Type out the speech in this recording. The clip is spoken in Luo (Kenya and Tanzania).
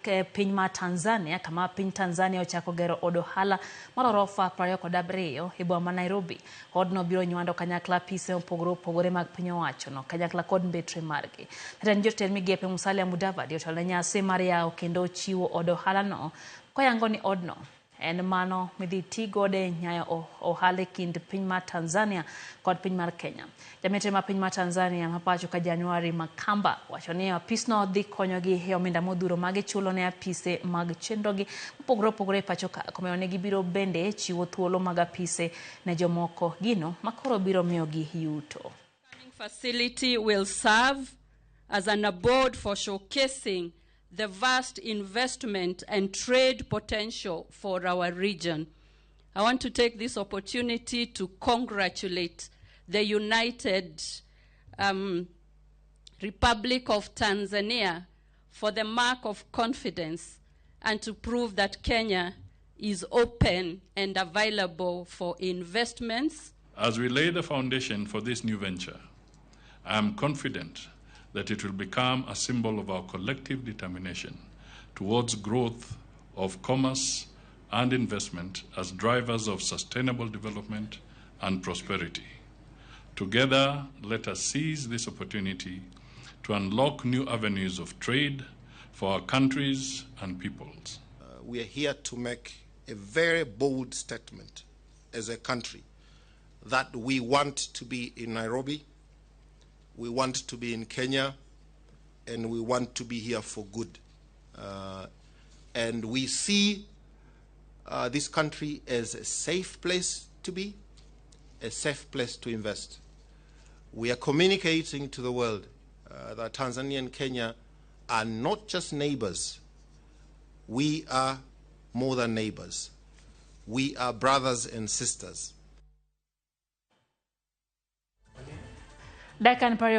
E piny mar Tanzania kama piny Tanzania ochako gero od ohala mar orofa 27 e boma ma Nairobi. Odno biro nywando kanyakla apise mopogore opogore mag piny owachono kanyakla kod mbetre margi. Jatend jotend migepe Musalia Mudavadi otelo ne nyasi mar yawo kendo chiwo od ohalano koyango ni odno en mano midhi ti godo e nyayo ohala e kind piny mar Tanzania kod piny mar Kenya. Jametre ma piny mar Tanzania ma pacho ka January Makamba wacho ni apisno dhi konyogi e omenda modhuro ma gichulo ne apise mag chenrogi mopogore opogore e pacho ka. Komedo ni gibiro bende chiwo thuolo mag apise ne jomoko, gino makoro biro miyogi yuto. Facility will serve as an abode for showcasing the vast investment and trade potential for our region. I want to take this opportunity to congratulate the United Republic of Tanzania for the mark of confidence and to prove that Kenya is open and available for investments. As we lay the foundation for this new venture, I am confident that it will become a symbol of our collective determination towards growth of commerce and investment as drivers of sustainable development and prosperity. Together, let us seize this opportunity to unlock new avenues of trade for our countries and peoples. We are here to make a very bold statement as a country that we want to be in Nairobi, we want to be in Kenya, and we want to be here for good. And we see this country as a safe place to be, a safe place to invest. We are communicating to the world that Tanzania and Kenya are not just neighbors. We are more than neighbors. We are brothers and sisters. Dakika.